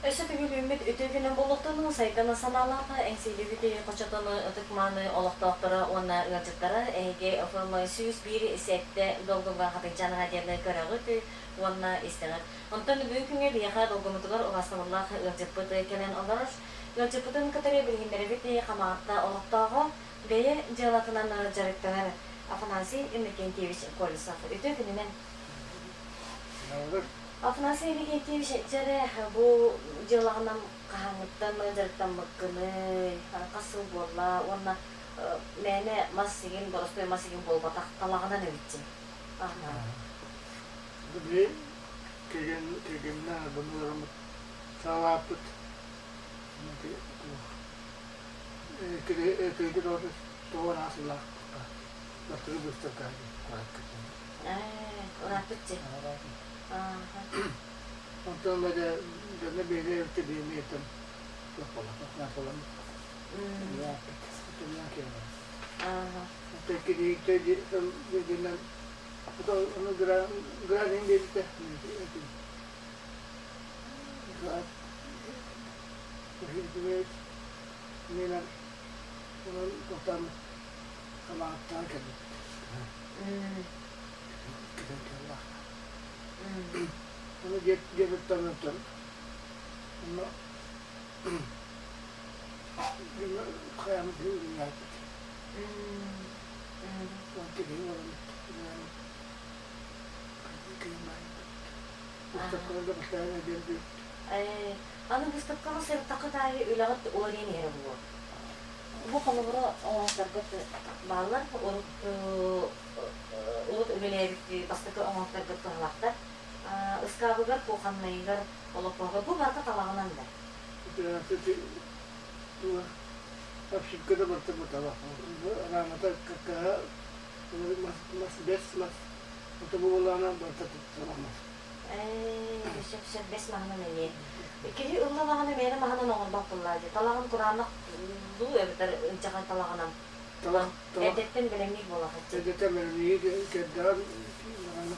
Өссө төгүл үүммүт үтүө күнүн буолуохтун сайдана санаалаах Эҥсиилибит хочотун ытык-мааны олохтоохторо уонна ыалдьыттара эһиги ФМ 101 7 долгуҥҥа Хатыҥчаан радионы көрөҕүт уонна истэҕит. Онтон бүгүн күҥҥэ биһиэхэ долгуммутугар убаастабыллаах ыалдьыппыт кэлэн олорор. Ыалдьыппытын кытары билиһиннэрэбит Хамаҕатта олохтооҕо, бэйэ дьыалатынан дьарыктанар Афанасий Иннокентьевич Колесов. Үтүө күнүнэн! Афанасий Иннокентьевич, дьэ эрэ, бу дьыалаҕынан хаһааҥҥыттан дьарыктаммыккыный, хас сыл буолла уонна мээнэ мас игин, боростуой мас игин буолбатах, талаҕынан эбитчи. Аһа. Били кэгэн кэгэннэ арбаныламмыт саалааппыт тоҕо аасылаах бастакы быыстапка Ээ, ырааппыт дьэ. Онтон бада дьоно биэри эбитэ биэмиэтэн туох буолла ырааппыт отуннан киэнэ оттон кириитэ дьиэнэн ону градин биэрбитэ Минэн онон тохтоон хамааттаан кэлбит. Кэлэн кэллэх. Ону диэбиттэн онтон онно хайамыт үүннээппит. Киһи Быыстапкаларга бастаан эдэрбит. Аны быыстапкаҕа сырыттаххыт аайы үлэҕит уларыйан иһэрэ буолуо. Бу холобура оҥоһуктаргыт бааллар. Урут урут үлэлээбит бастакы оҥоһуктаргыт туһалаахтар. Ыскаабыгар, кухоннайыгар, олоппоһугар бу барыта талаҕынан да. Обшивка да барыта бу талах. Рамата какаһа мас мас бэс мас ото бу буоллаҕына барыта талах мас. Ээ, сөп сөп бэс маһынан эмиэ. Киһи ылла даҕаны мээнэ маһынан оҥорбот буоллаа дии. Талаҕын кураанах дуу эбэтэр ынчаҕай талаҕынан. Талах талах Эрдэттэн бэлэмниир буолахаччы. Эрдэттэн бэлэмниир кэрдэҕин даҕаны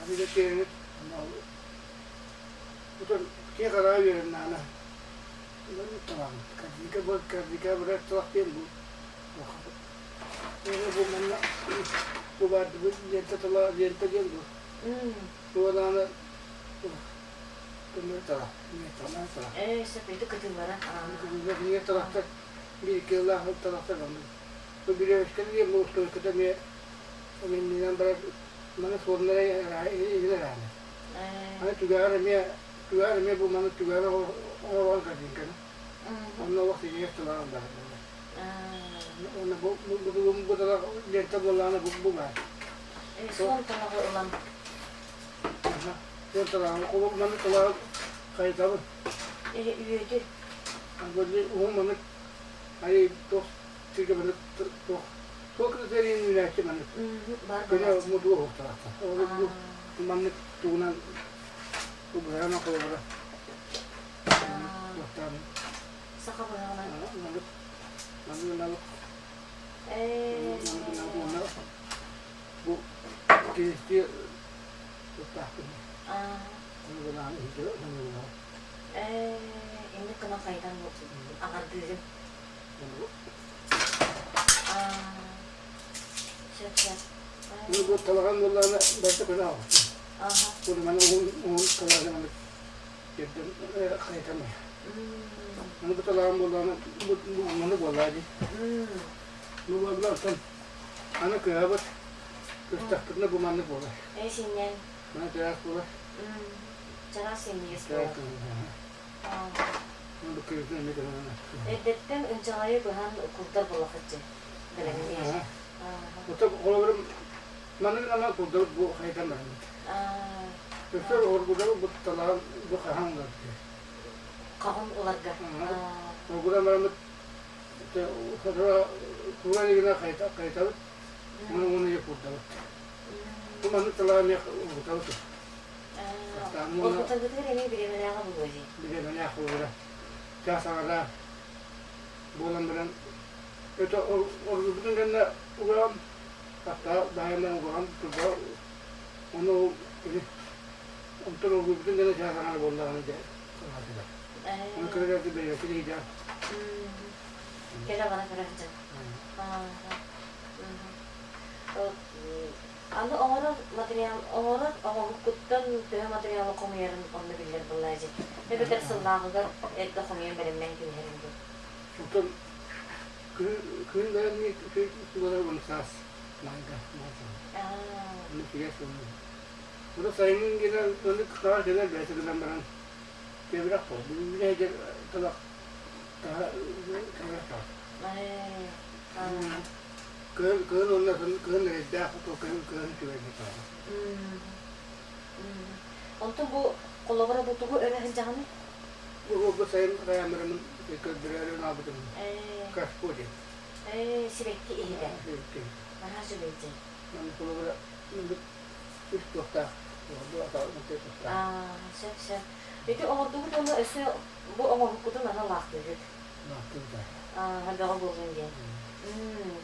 аны киэҥит Отон киһи хараҕа үөрэннэҕинэ талаҕын кардика кардика бырар талах диэн бу бу манна бу баар лента тала лента диэн бу бу даҕаны көмөр талах талах талах Ээ, сөп ити кытыылара. Кытыылар талахтар биир кыыллаах талахтар оннук бу бүрүөскэ диэн бу устуоската эмиэ иннинэн барар маны суоннара илин арааны Аны түгэҕэр эмиэ түгэҕэр эмиэ бу маны түгэҕэр оҥорон картинканы. Онно олох синньигэс тылаан баар буолар. Уонна бу бу бу талах лента буоллаҕына бу бу баар. Суон талаҕы ылан. Суон талаҕы холобур маны талаҕы хайытабын. Үөтү. Уһун маннык ай туох сиргэ маннык туох туох критерийин үүнээччи маннык. Бар Көнө мутуга уһуктаахтар. Ол бу маннык тугунан быһаҕынан холобура туохтаан Саха быһаҕынан. Маннык маннык налык маннык налык уонна бу киристи туттаахпын. Ону гынаан иһити ону Инник гынан хайдан аҕардыырым. Сөп сөп. Ну бу талаҕан буоллаҕына барыта көнө аҕа. Бу маны уһун уһун талаҕын аны кирдэн хайытамай. Аны бу талаҕан буоллаҕына бу маны буоллаа дии. Ну буолла оттон аны кыһабыт көстөхпүтүнэ бу маннык буолар. Ээ синньэн. Маны чараас буолар. Чараас синньигэс буолар. Эрдэттэн ынчаҕайы быһан курдар буолахыччы бэлэмниир. Ото холобурум маннык ама курдар бу хайдан бараммыт. Өссө оргудар бу талаан бу хаһан ыларга. Хаҕын ыларга. Оргудан бараммыт кура илигинэ хайытабыт, уну уну курдабыт. Бу маннык талаан ургутабыт. Оргутаргытыгар эмиэ бириэмэлээҕэ буолуо дии. Бириэмэлээх буолара. Чаас аҥара буолан баран это оргуйбутун кэннэ угаҕын хатта баайынан угаҕын турба ону кини Онтон олгуйбутун гына чаасаҥар буоллаҕына дьэ санаатыгар. Оны көрөрдө бэйэтин иһдэ. Кэлэ бара көрөрдө. Аны оҥорор материал оҥорор оҥоһуккуттан төһө материалы хомуйарын онно биллэр буоллаа дьэ. Эбэтэр сыллааҕыгар эрдэ хомуйан бэлэмнээн кэбиһэрин дуу. Оттон күһүн бэлэмнии буолар уонна саас маайга Оны сигэс уонна Ону сайынын гынан ону хаҕа кэлэр бэйэтэ гынан баран кэбирэх буол. Билэ талах таһа кэбирэх таһа. Кыһын кыһын уонна кыһын эрэйдээх кыһын кыһын үчүгэй бутаара. Онтон бу холобура бу тугу өрө сылдьаҕыный? Бу бу сайын райамырымын көрдөрөөрү аабытым. Кашпо диэн. Сибэкки иһитэ. Сибэкки. Наһаа үчүгэй дьэ. Маны холобура үс туохтаах. Бу туохтаах. Сөп сөп. Ити оҥордугут уонна өссө бу оҥоһуккутун аны лаахтыыгыт. Лаахтыыбыт. Бөҕө буоллун диэн.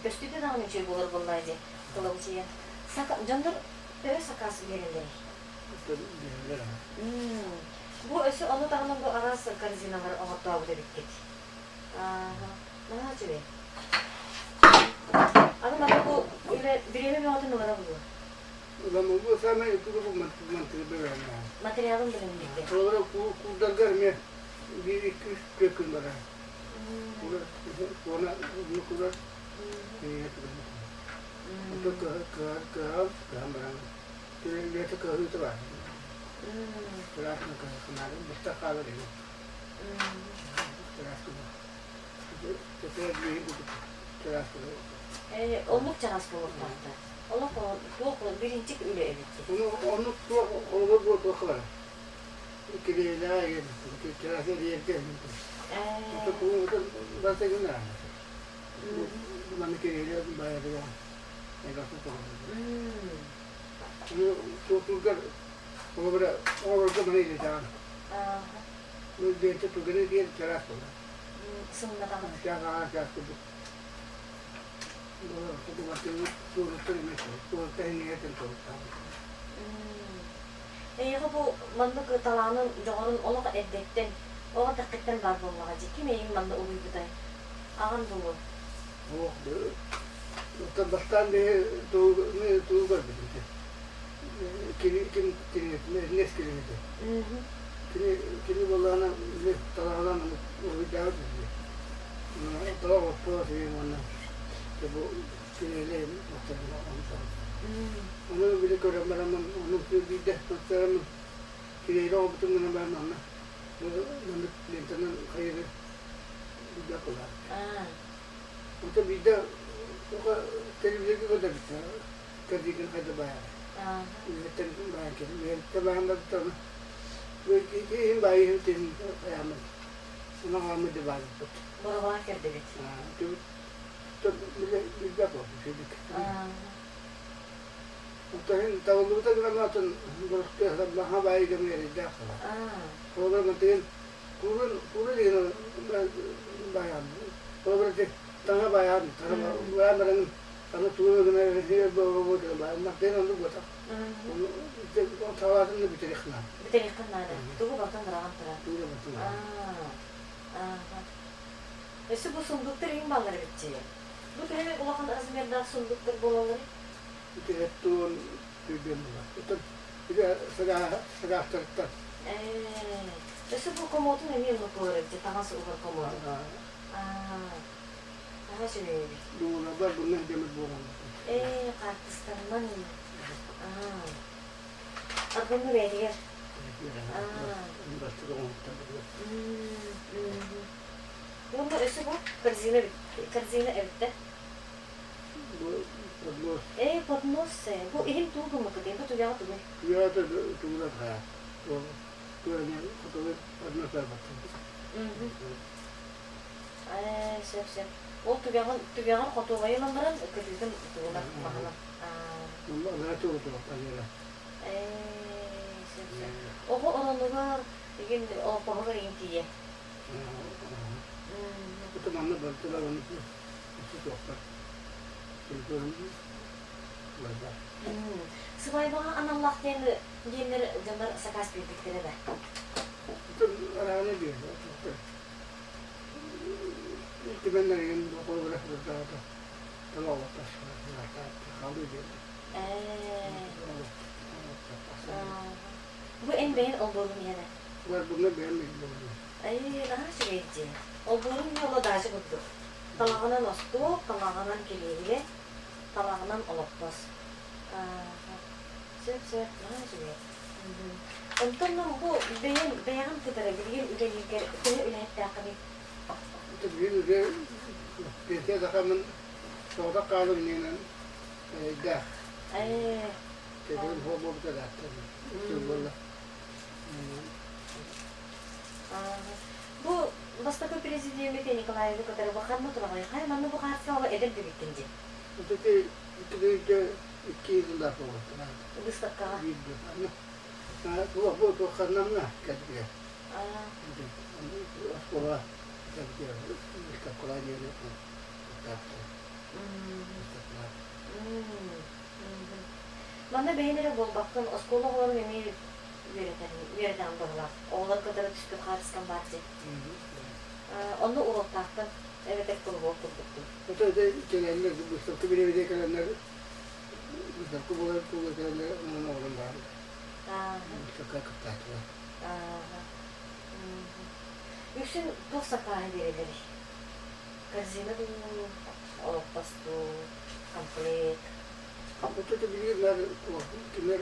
Көстүүтэ даҕаны үчүгэй буолар буоллаа дии. Кылабычыйа. Дьоннор төһө сакаас биэрэллэрий? Биэрэллэр. Бу өссө ону таһынан бу араас корзиналары оҥортообут эбиккит. Наһаа үчүгэй. Аны манна бу үлэ бириэмэ бөҕөтүн ылара буолуо. Ылам бу самай тугу мантыгы бэрээннээх. Материалын бэлэмнииргэ. Олору куурдаргар эмиэ биир икки үс түөрт күн барар. Курар, уона курар, Онтон кыһан, кыһан баран, үлэтэ кыһыыта бар. Кыраасына кыһынаары, быстах хаалар иһин. Чараас кыһы. Тэтээр биһи курдук чараас кыһы. Оннук чараас буолуохтаахтар. Олох туох биринчик үлэ эбит. Ону оннук туох холобур буол туох бар. Килиэлээ чараас эрийэргэ. Ото куун барта гына. Манна кириэлэ байарыга элбэхтик тоҕоллор. Ону туохтуургар холобура оҕолорго маны илдьэҕин. Бэйэтэ туганы диэн чараас буолар. Сымнатаҕын. Чаас чаас курдук. Туоруттар эмиэ туоруттар иһинигэр туоруттаах. Эйиэхэ бу маннык талаанын, дьоҕурун олох эрдэттэн, оҕо эрдэххиттэн баар буоллаҕа дии. Ким эйигин манна угуйбутай? Аҕан буолуо. Ох, оттон бастаан биһи тугу көрбүтүм кини ким кинигэтин Эрнест кинигэтэ. Кини кини буоллаҕына талаҕынан уруйдаабыт биһиги. Талах оппула сигин уонна бу кинигэлэрин Ону били көрөн бараммын, ону биирдэ туттараммын кинигэлэри оҥорбутум гынан баран онно маннык лентанан хайыыры билбэт буолаат. Онтон биирдэ телевизорга көрдөрбүттэр кэрдиитин хайда баайар. Үөһэттэн баайан кэлин. Үөһэттэн баайан барбыттар иһин баайыһын тиһин хайааммыт. Унаҕааммыт да баайбыппыт. Бороҕоон кэрдибит. Билбэт буолбут үчүгүйдүк. Оттон иһин табыллыбыта гынан атын боростуой маһа баайыга эрэйдээх сала. Холобура мантыгын куурун куурун деген баайаан. Холобура таҥа баайаан, таҥа баайан баран аны тугу гына баайан мантыгын оннук буотах. Саҕалаатын да бүтэриэх наада. Бүтэриэххин наада. Тугу бартан быраҕан турар. Тугу да бартан быраҕан. Өссө бу сундуктар иһин бааллар эбит дии. Бу төһө улахан размердаах сундуктар буолалларый? Ити эттуон түргэн буолар. Оттон ити сагаахтарыттан. Ээ, өссө бу комодун эмиэ оннук буолар эбит дии, таҥас угар комодун. Аа, наһаа үчүгэй эбит. Дуоларбар bundan демир буолан. Ээ, хаартысканнан. Аа. Аргынны бэйэтигэр. Аа. Уонна өссө бу корзина корзина эбиттэ. Бу поднос. Ээ, поднос ээ. Бу иһин тугу гыммыккытый? Бу түгэҕэ тугуй? Түгэҕэ тугу да хотугу поднос барбаттар. Ээ, сөп сөп. Ол түгэҕин түгэҕин хотуобайы ылан баран кытыытын тугунан маһынан. Аллара тугу тугу аллара. Ээ, сөп сөп. Оҕо оронугар игин олоппоһугар игин тиийэ. Это манна бартылар оны туохтар. Барда. Сыбаайбаҕа аналлаах диэн диэннэр дьоннор сакаас биэрбиттэрэ да. Арааны биэрдэ. Түмэннэригин холобура сылдьаата талаалаттас хаалыы диэн. Бу эн бэйэн олбуорун иһэрэ. Бар бу бэйэм олбуорум. Ай, наһаа үчүгэй дии. Олбуорун ньуола даача курдук. Талаҕынан остуол, талаҕынан кириэһилэ, талаҕынан олоппос. Сөп, сөп, наһаа үчүгэй. Онтон бу бэйэм бэйэҕин кытары билигин үлэлииргэр төһө үлэһиттээххиний? Билигин үлэ пенсия сахамын соҕотох хаалым иннинэн эрэйдээх. Кэлин буолбут эрэттэр. Буолла. Бу бастакы президеммит Николаевы кытары бу ханна тураҕый? Хайа манна бу хаарсаала эдэр дебиккин дии. Ити икки сыллаах буолуохтара. Выставкаҕа. Бу бу бу ханнамна кэлбигэ. Оскуола кэлбигэ выставкалаа диэн Манна бэйэн эрэ буолбаккын, оскуола оҕолорун эмиэ үөрэтэн, үөрэтэҕин быһыылаах. Оҕолор кытары түспүт хаартыскам баар дии. Онно уруоктаахтан эбэтэр куруһуок курдуктун. Это кэлэннэр выставка бириэмэтигэр кэлэннэр выставка буолар тула кэлэннэр онон оҕолорум баар. Выставка кыттааччылар. Үксүн туох сакааһы биэрэллэрий? Корзина дуу, олоппос дуу, комплект. Вот это билигин кимер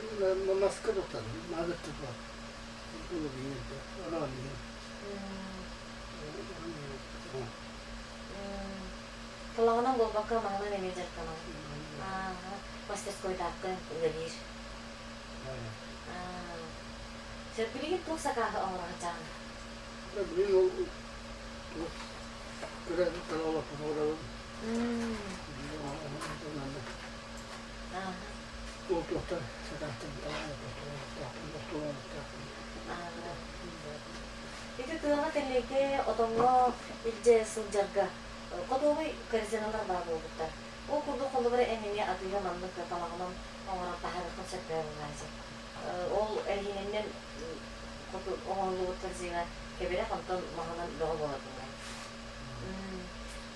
маска туттар, маага туттар. Бұл биир, анан биир. Талаҕынан буолбакка маһынан эмиэ дьарыктанабын. Мастерскойдааххын үлэлиир. Сөп билигин туох сакааһы оҥоро сылдьаҕын? Билигин ол кыра олорбун. Ол туохтан сакаастан Ити тыаҕа тэллэйгэ, отоҥҥо илдьэ сылдьарга хотуобай корзиналар баар буолбуттар. Ол курдук холобура эн эмиэ атыыга маннык талаҕынан оҥорон таһаарыаххын сөп буоллааччы. Ол эрэһиинэнэн хоту оҥоһуллубут корзина кэбирэх, онтон маһынан бөҕө буолар буоллаҕа.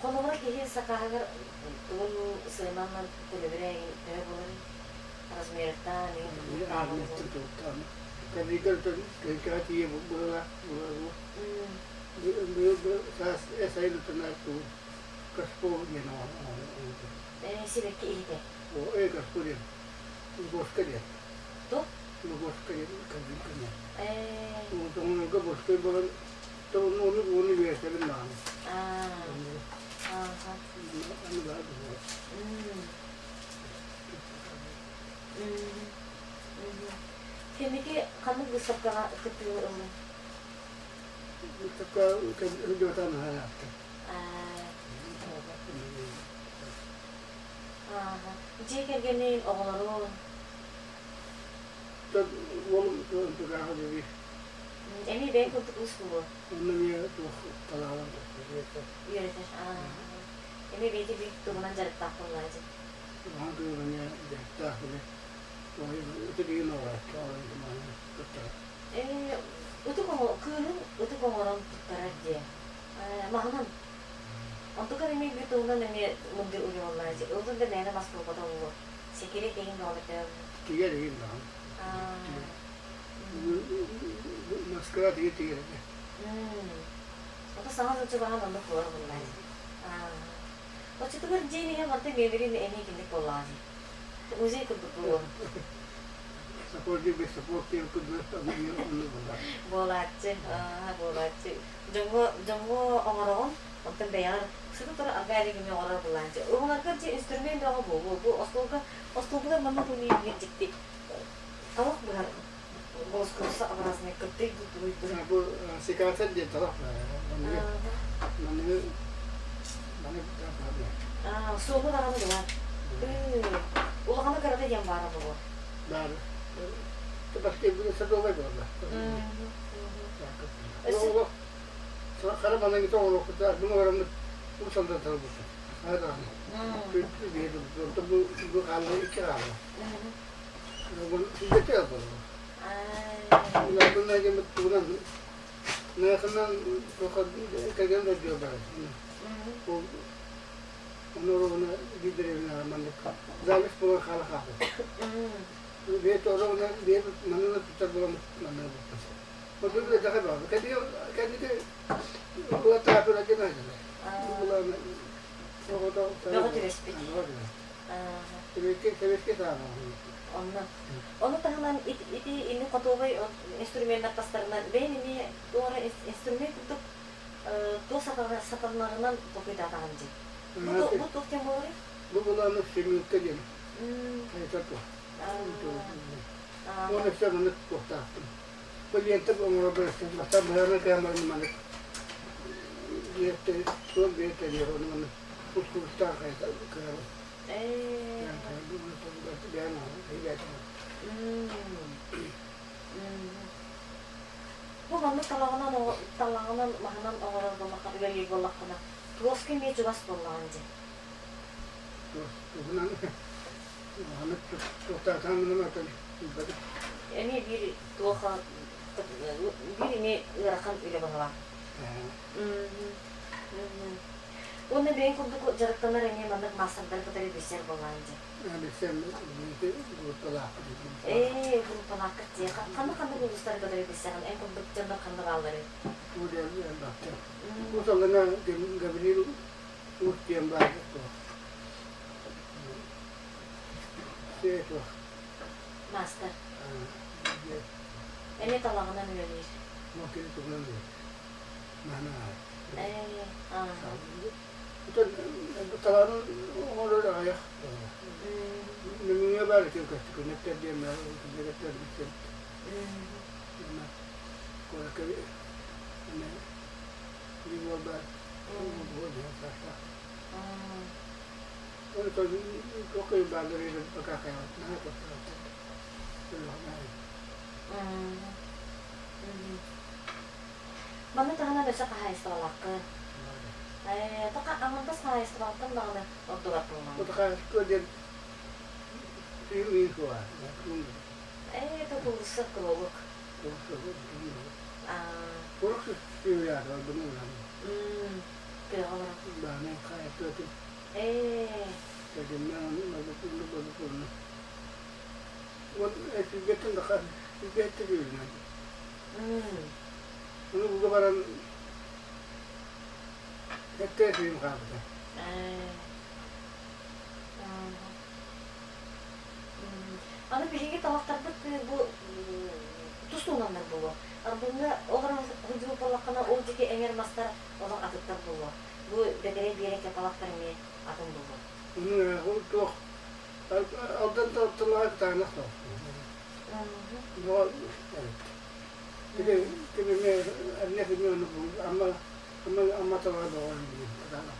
Холобура киһи сакааһыгар тугун сыананан төлөбүрэ төһө буоларый? Размерыттан, Кэбиитэр тиийэ буолла саас сайын Каспо диэн Сибэкки иһитэ. О, Каспо диэн. Луговка диэн. Туох? Луговка диэн кабинка. Тоҥонорго боской буолан ону ону үөрэтэбин даҕаны. Аны баар буолар. Кэнники ханнык выставкаҕа кыттыыны ыллыҥ? Выставка Өлүөтэ наһаа Дьиэ кэргэнин, оҕолорун? Уолум тугааҕы дьиби. Эмиэ бэйэ курдук уус буолуо. Онно эмиэ туох талаалан үөрэтэр. Эмиэ бэйэтэ биир тугунан дьарыктаах буоллаачы. Улахан кыыл эмиэ дьарыктаах били. Ытык игин оҕооччу туттарар. Ытык кыыһын ытык оҥорон туттарар диэ. Маһынан. Онтукар эмиэ биир тугунан эмиэ мындыр үлэ буоллаачы. Ылдын да мээнэ мас буолбата буолуо. Секирэ киһин бөҕөлөтөө. Тигэр игин даҕаны. Москва тигэр тигэр этэ. Ото саҥа сылдьыбаһан оннук буолар буоллаачы. Оччотугар дьиэн иһин барыта миэбэлин эмиэ киндик буоллаҕа дии. Музей курдук буолуо. Сапог диэн сапог диэн курдук оннук буоллар. Буолааччы, буолааччы. Дьоҥҥо дьоҥҥо оҥороҕун, онтон бэйэҕэр сыта тура арга эригими оҥорор буолааччы. Уһунаргар дьэ инструмент бөҕө буолуо. Бу остуолга остуолбутугар манна бу биир дьикти талах быһар голоскурса-образный кыттый дуй Бу секатор диэн талах манныгы манныгы маны Суолу даҕаны баар. Улахана кырата диэн баара буолуо. Баар. Баскы садовай буолла. Хара маныгы тоҕолоохпут, бу ораммыт усалда талбыт. Хараҕын. Бу бу хаалла икки хаалла. Сүүрбэччэ буолла. Кэргэн дойдуга барар. Ол ону биирдэринэ маннык залив буолан хаала хаалбыт. Бэйэ оруобуна бэйэ манна туттар буолан манна буолбут. Онтон элбэхэ баар. Кэнники кэнники улаттаапыра диэн айдылар. Улаана оҕото Бөҕө түбэспит. Сэбиэскэй сэбиэскэй саҕана. Онно. Ону таһынан ити ини хотуобай инструменнар тастарынан бэйэн эмиэ туох эрэ инструмент курдук туох сатанарынан толкуйдаатаҕын дии. Бу бу туох диэн буоларый? Бу былааны семилка диэн хайата туох. Уонна өссө маннык туохтаахпын. Бу лента оҥорорго бастаан быһаарар кыаммарын маннык биэртэ суол биэртэ диэх ону маннык ускулустаах хайата кыһабын. Бу маннык талаҕынан талаҕынан маһынан оҥорор буоллахха үлэлиир буоллаххына туоска эмиэ чугас буоллаҕын дии. Туһунан маннык туохтаатаан атын Эмиэ биир туоха биир эмиэ ыарахан үлэ быһыылаах. Уонна бэйэҥ курдук дьарыктанар эмиэ маннык маастардар кытары билсэр буоллаҕыҥ дии. Билсэр группалаахпыт. Ээ, группалааххыт дии. Ханна-ханнык улуустары кытары билсэҕин? Эн курдук дьоннор ханна баалларый? Элбэхтэр. Уус Аллана Гаврил Уус диэн баар суох. Суох. Маастар. Эмиэ талаҕынан үлэлиир. Кини тугунан үлэлиир. Ээ, аа. Талаанын оҥорор аҕыйах. Нөҥүө баар этим көстүкүнэттэр диэн баар билсэбит. Куоракка эмэ биир уол баар уол диэн саастаах. Туох кыйын бааллар пока хайаҕат наһаа туохтаахтар. Манна таһынан өссө хаһаайыстыбалааххын. Ээ, тоха аҥардас хаһаайыстыбаттан даҕаны ордубат буоллаҕыҥ. Хаһаайыстыба диэн сүүрүү суоҕа. Ээ, тутулуса кролик. Урuk сүүрүү бұны ылам. Тыаҕа олорон. Баанай хаайыстыбатын. Ээ. Кэргэннээн барбыт барбыт Вот сүүрбэттэн да сүүрбэттэ үүнэн. Ону буга баран сэттэ сүүм хаалбыта. Аны биһиги талахтарбыт бу тус-туһунаннар буолуо. Арбыҥҥа олорон сылдьыбыт буоллаххына, ол диэки эҥэр мастар олох атыттар буолуо. Бу бэтэрээ биэрэккэ талахтар эмиэ атын буолуо. Ол туох Алдан талаҕа кытаанах суох. Ама ама талаҕа доҕор кытаанах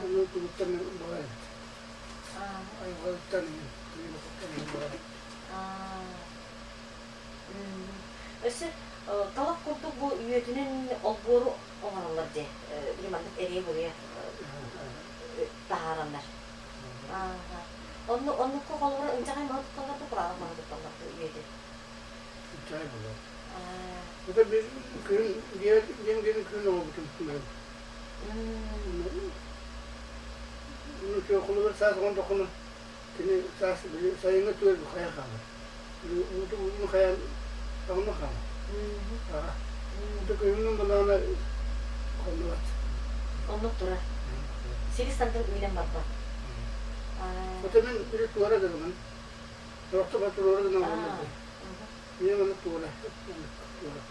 Ону тугуттан баҕар эбит. Айылҕаттан баҕар. Өссө талах курдук бу үөтүнэн олбуору оҥороллор дии. Били маннык эрийэ-буруйа таһаараннар. Онну оннукка холобура ынчаҕай маһы тутталлар да кураанах маһы тутталлар да үөтү. Ынчаҕай буолар. Это bir күн диэн диэн күн оҥорбутум. Холобур саас оҥордоххуна кини саас сайыҥҥы түгэл хайа хаалар. Уутун хайан таҥна хаалар. Ото күһүҥҥү былаана хоннубат. Оннук турар. Силис тардан үүнэн барбат. Ото мин били туора гынамын. Сорохто туора гынан олордум. Мен оны туора туора.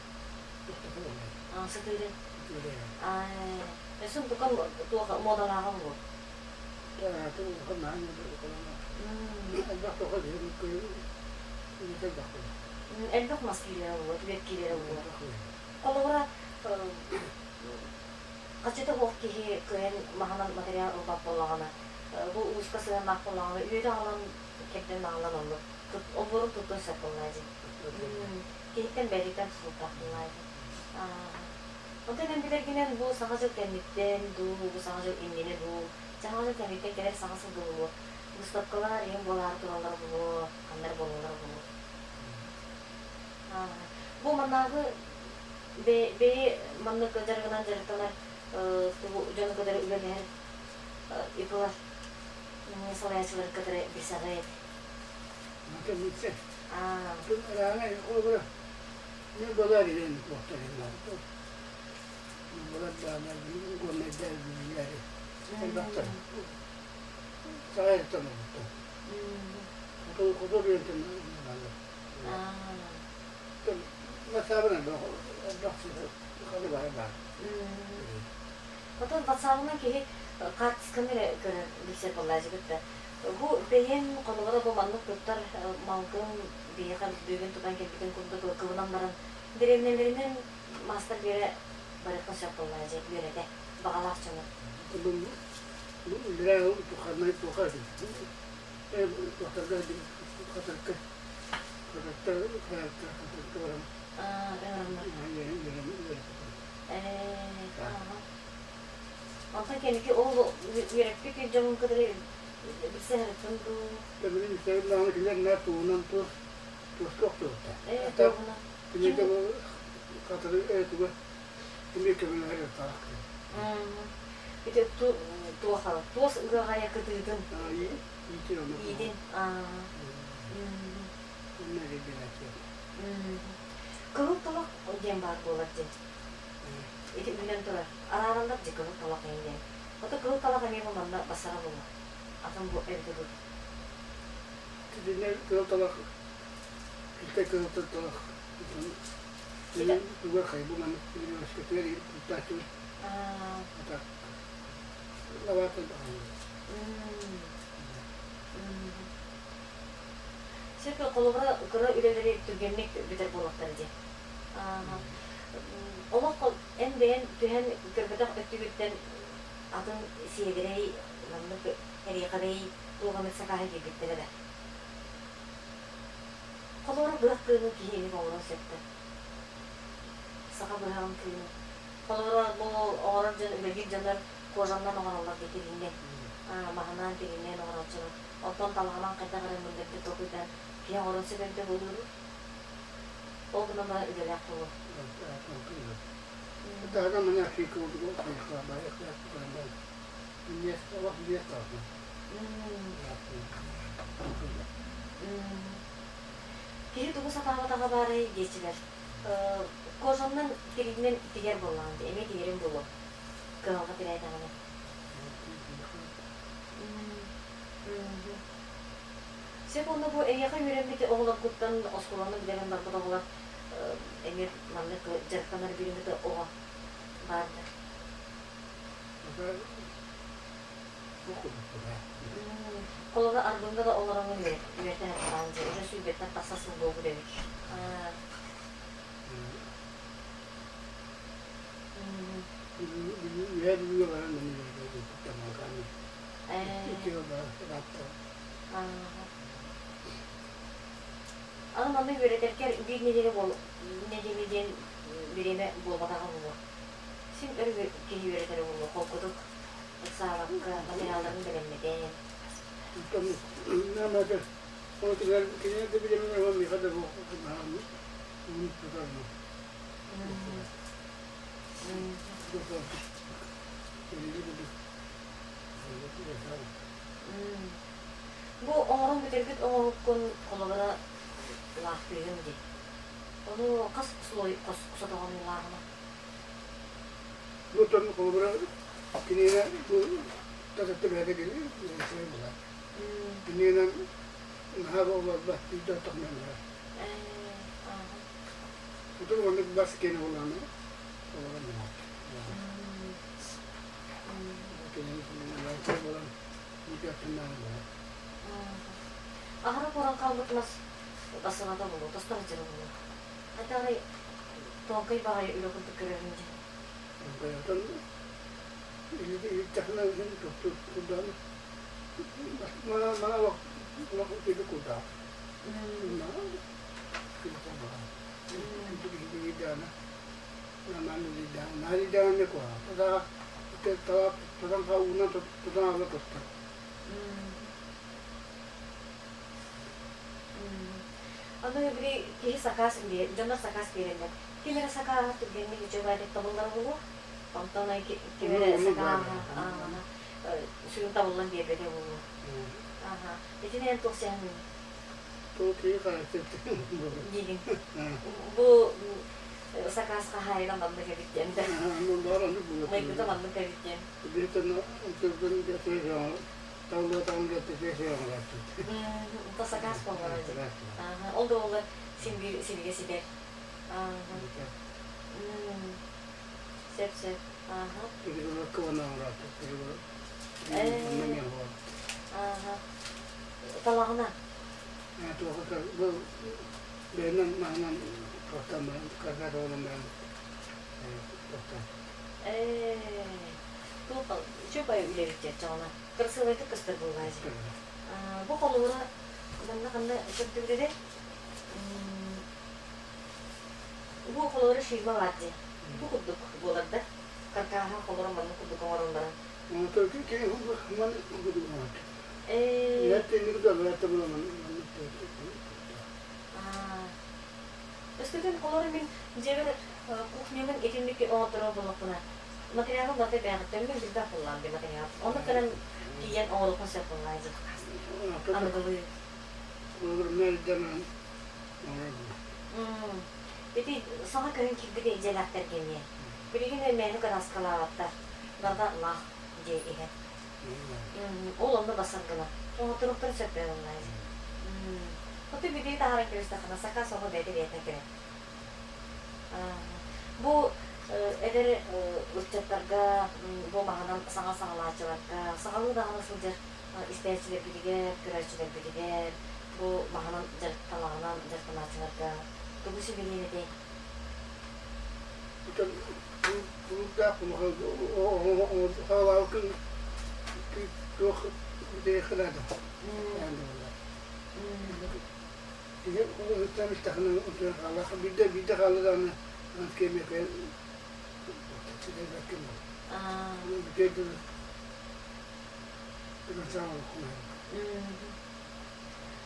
Сытыырын. Өссө тукан туох муодалааҕа буолуо. Элбэх тоҕо Элбэх мас киирэрэ буолуо, түбэт киирэрэ буолуо. Холобура, хаччыта суох киһи кыайан маһынан материал ылбат буоллаҕына, бу ууска сыһыаннаах буоллаҕына, үөтэ аҕалан, кэрдэн аҕалан оннук олбуорун туттуон сөп буоллаҕа дии. Киһиттэн бэйэтиттэн тутулуктаах буоллаҕа дии. Онтон эн билэргинэн бу Саҥа дьыл кэнниттэн дуу, бу Саҥа дьыл иннинэ дуу, Дьаһалта кэмиттэн кэлэр саҥа сыл буолуо. Выставкалар иһин буолаары тураллар буолуо, ханна эрэ буолаллар буолуо. Бу маннааҕы бэйи маннык дьарыгынан дьарыктанар тугу дьону кытары үлэлэһэр ИП-лар салайааччылары кытары билсэҕит? Билсэ. Холобура, мен балар илен туохтарыннар. Балар баалар, горнайдар билилери. Элбэхтэр. Саҕайыттан олуттар. Хоту биэнтэн балар. Потом ватсабынан киһи хаартысканы эрэ көрөр билсэр буоллаачыгыт да. Бу бэйэм хонугара бу маннык туттар малгын биһиэхэ бүгүн тутан кэлбитин курдук кыбынан баран дэриэбинэлэринэн маастар биэрэ барыахха сөп буоллаачы үөрэтэ баҕалаах дьону. Бу үлэ тухарнай туха туохтарга хатырка Онтон кэнники ол үөрэппит дьонун кытары билсэ сырыттын дуу? Билигин истэбин кинилэр наар тугунан туох туоска охтубуттар. Туоһунан. Кинилэргэ хатыры туга эмиэ көмөлөһөр таах. Ити туоха туос ыаҕайа кытыытын иитин. Кыһыл талах диэн баар буолар дии. Ити үүнэн турар. Араараллар дии кыһыл талах эҥин диэн. Ото кыһыл талах эмиэ бу манна басара буолуо. Атын бу эбитэ дуу. Итиннэ кыһыл талах, итэ кыһыл талах туга хайбы маннык өскөтүгэр туттааччыбыт. Ата лабаата Сөп, холобура, кыра үлэлэри түргэнник бүтэр буолуохтара дии. Олох эн бэйэн түһэн көрбөтөх өттүгүттэн атын сиэдэрэй, маннык эриэхэбэй туох эмит сакааһы киирбиттэрэ да? Холобура, быһах кыынын киһи эмиэ оҥоруон сөп да? Саха быһаҕын кыынын. Холобура, бу оҥорор дьон, үлэлиир дьоннор кожаннан оҥороллор дии тириинэн. Маһынан, тириинэн оҥорооччулар. Оттон талаҕынан хайдах эрэ мындырдык толкуйдаан киһи оҥорон сөп эбитэ буолуо Ол гынан баран үлэлээх буолуо. Таһынан маны Киһи тугу сатаабатаҕа баарай диэччилэр. Кожаннан тириинэн тигэр буоллаҕын дии, эмиэ тигэрин буолуо. Кыһалҕа тирээтэҕинэ. Сөп уонна бу эйиэхэ үөрэммит оҕолоргуттан оскуоланы бүтэрэн барбыт оҕолор эмиэ маннык дьарыктанар бириэмэтэ оҕо баар да? Холобура, Арбыҥҥа да олороҥҥун үөрэтэн баран дьэ уже сүүрбэттэн тахса сыл буолбут эбит. Аны манна үөрэтэргэр биир нэдиэлэ буол нэдиэлэ диэн бириэмэ буолбатаҕа буолуо. Син өр киһи үөрэтэрэ буолуо холкутук ыксаабакка материалларын бэлэмнэтэн. Бу оҥорон бүтэрбит оҥоһуккун холобура лаахтыыгын дии. Ону хас слой хос сотоҕонуу лааҕына? Бу тон холобура киниэнэ бу тататты бэйэтэ буолар. Киниэнэн наһаа олорбат биирдэ оттохунан барар. Утур оннук бас киэнэ буолааны олорон барар. Аһара кууран хаалбыт мас басылата буолуо, тостор дьыра буолуо. Хайдах тонкай баҕайы үлэ курдук көрөрүн дии. Тонкайатан илитэхинэ тохтуур курдаан мана мана олох үтүлүк курдаах. Тутан уунан тутан аҕала тустар. Аны били киһи сакаас дьоннор сакаас биэрэллэр. Ким эрэ сакааһа түргэнник үчүгэйдик табыллара буолуо. Онтон ким эрэ сакааһа сүрүн табыллан биэрбэтэ буолуо. Аха. Итини эн туох сэһэниҥ? Туох киһи характер диигин. Бу сакаас хаһаайына маннык эбит диэн да. Майгыта маннык эбит диэн. Онто сакаас буоллаҕа дии. Ол да буоллар син биир силигэ ситэр. Сөп сөп. Талаҕына. Бэйэнэн маһынан туохтан баран, карга тоҕунан баран туохтан. Туох үчүгэй үлэбит дьаҕана. Кырасыабайдык көстөр буоллаа дии. Бу холобура манна ханна көрдүбүт Бу холобура ширма баар дии. Бу курдук буолар да. Каркааһа холоро маннык курдук оҥорон баран. Өскөтүн холоро мин дьиэбэр кухнябын итинник оҥотторор буоллахпына, материалым барыта бэйэҕиттэн мин билбэт буоллаҕым дии материал. Онно кэлэн тиийэн оҥоруохпун сөп буоллаҕа дии. Аныгылыы. Ити саҥа көһөн киирбит дьиэлээхтэргэ эмиэ. Билигин мээнэ кырааскалаабаттар. Барыта лаах дьиэ иһэ. Ол онно басар гына. Оҥотторуохтарын сөп буоллаҕа дии. Хоту билии таһааран кэбистэххинэ, сакаас оҕо бэйэтэ бэйэтинэн кэлэр. Бу эдэр ыччаттарга, бу маһынан саҥа саҕалааччыларга, саҕалыы даҕаны сылдьар истээччилэрбитигэр, көрөөччүлэрбитигэр, бу маһынан дьарыкталаҕынан дьарыктанааччыларга тугу сүбэлиэн этэй?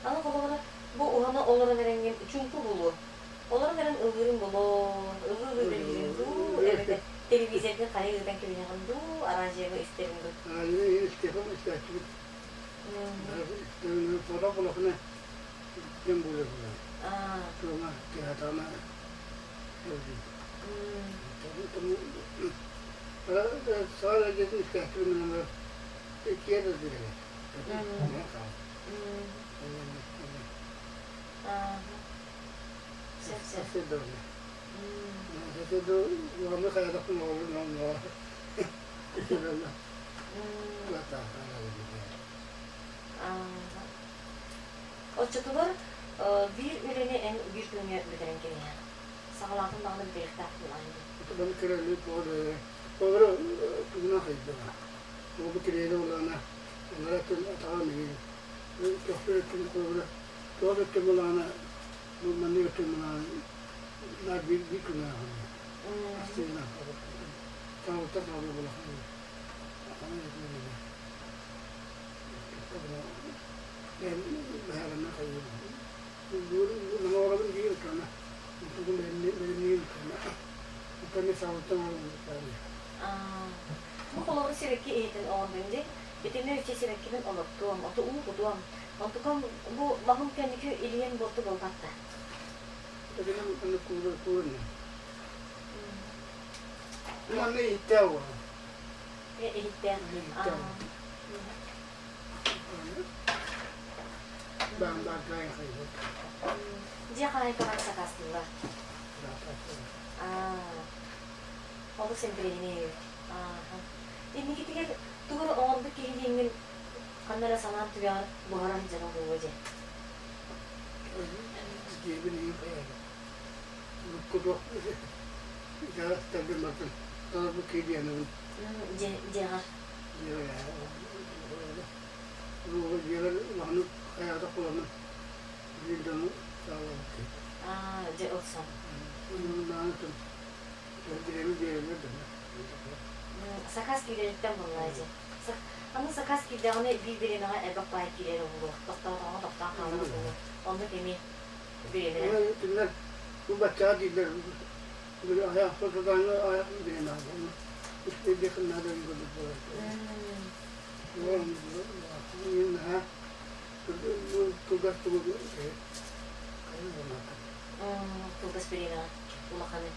Аны холобура, бу уһана олорон эрэҥҥин чуҥку булуо. Олорон эрэн ыллыырыҥ болоо, ыллыы-ыллыы билиирин дуу, эбэтэр телевизорга хайа ыытан кэбиһэҕин дуу, араадьыйаҕа истэриҥ дуу? Оччотугар биир үлэни эн биир күҥҥэ бүтэрэн кэбиһэҕин. Саҕалаатын даҕаны бүтэриэхтээхпин аан дии. Туох өттүн былаана, маннык өттүн былаана наар биир биир күн ааҕыллар. Астыына таабыттар таабы булахын. Бэһэрэнэ хайыыр. Оҕолорун биир ыккана. Тугун бэлэмниир ыккана. Ыкканы саабыттан оҕолорун Бу холобур сибэкки иһитин оҥордун дии. Итиннэ үччэ сибэккибин олоттуом, оту уу кутуом. Онтукам бу маһым кэнники илийэн буолту буолбатта. Манна иһиттээх уол. Иһиттээх. Иһиттээх. Баан баан хайбыт. Дьиэ хаһаайкалара сакаастыыллар. Олус интэриэһинэй эбит. Инникитигэр тугу эрэ оҥорбут киһи диэҥҥин ханна эрэ санаан түгэҕэр буһара сылдьара буолуо дьэ. Дьиэбин иһин хайаабыт. Урукку итэҕэстэрбин барытын толорбут киһи диэнэбин. Дьиэҕэр. Дьиэбэр улаханнык хайаата куланан биир дьону саалаабыт киһи. Дьэ ылсан. Нааны тым бириэмэ биэрэллэр да. Сакаас киирэриттэн буллаа дьэ. Аны сакаас киирдэҕинэ биир бириэмэҕэ элбэх баай киирэрэ буолуо. Тохтоотоҕуна тохтоон хаалара буолуо. Оннук эмиэ бириэмэлэр. Кинилэр бу баччаҕа дииллэр айах сототааҥҥы айах бириэмэҕэ буолла. Үс наада курдук буолар. Наһаа кылгас тугу Кылгас бириэмэҕэ улаханы.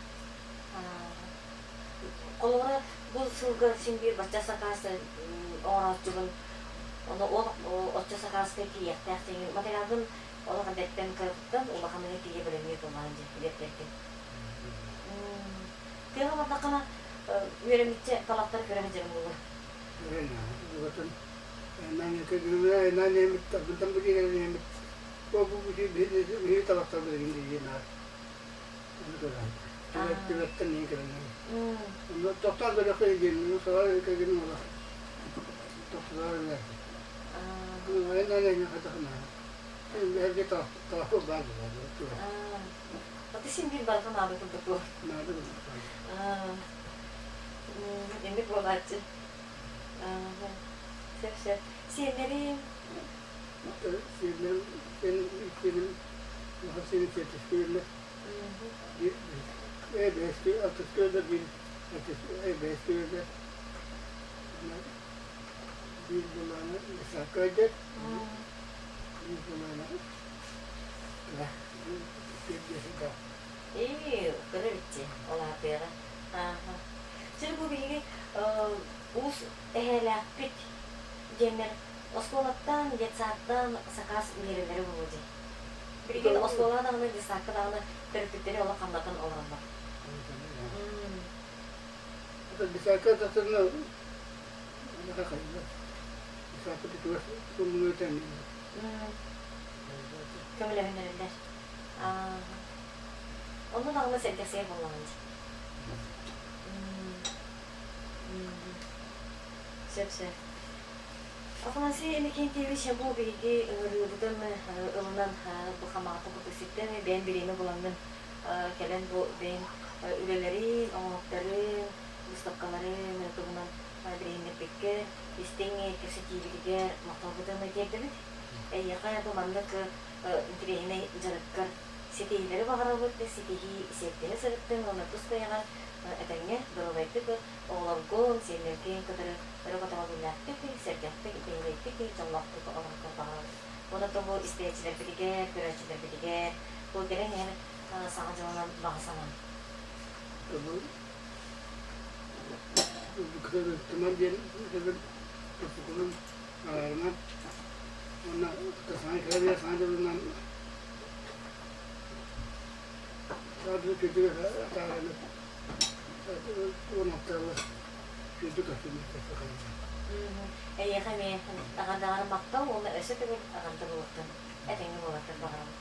Холобура, бу сылга син биир бачча сакаас оҥорооччугун, ону ол оччо сакааска тиийиэхтээх диэҥҥин материалгын олох эрдэттэн кыратыттан улаханыгар тиийэ бэлэмниир буоллаҕын дии диэбиттэргин. Тыаҕа бардаххына үөрэммиччэ талахтары көрө сылдьарым буолуо. Аты син биир барыта наада курдук буолар. Инник буолааччы. Сөп сөп. Сиэннэрим Сиэннэрим сиэним сиэним сиэтискүөллэр Ээ, кыра эбит ол аатыаҕа. Ааха. Чэ, бу биһиги уус эһээлээхпит диэннэр оскуолаттан, детсадтан сакаас биэрэллэрэ буолуо дии. Билигин оскуолаҕа даҕаны, детсадка даҕаны төрөппүттэри олох хамнатан олороллор. Көмөлөһүннэрэллэр. Онно даҕаны сэргэхсийэр буоллаҕын дии. Сөп-сөп. Афанасий Иннокентьевич, бу биһиги ыҥырыыбытын ылынан бу Хамаҕата курдук бэйэм бириэмэ булаҥҥын кэлэн бу бэйэм үлэлэрин, оҥоһуктарын, выставкаларын туһунан билиһиннэрбиккэ, истиҥ кэпсэтиибитигэр махталбытын тиэрдэбит. Эйиэхэ бу маннык интэриэһинэй дьарыккар ситиһиилэри баҕарабыт, ситиһии сиэттиһэ сырыттыҥ уонна тус бэйэҕэр этэҥҥэ доруобайдык оҕолоргун, сиэннэргин кытары өрө көтөҕүллүүлээхтик, сэргэхтик, бэйэлэйдик, дьоллоохтук олорорго баҕарабыт. Уонна бу истээччилэрбитигэр, көрөөччүлэрбитигэр бу кэлэн иһэр саҥа дьылынан баҕа санаам. Туман диэн туппукунан араарынан уонна саҥа кэлэн саҥа дьылынан Эйиэхэ эмиэ аҕардаҕар махтал уонна өссө төгүл аҕарда буолуохтун, этэҥҥэ буолартан баҕарабын.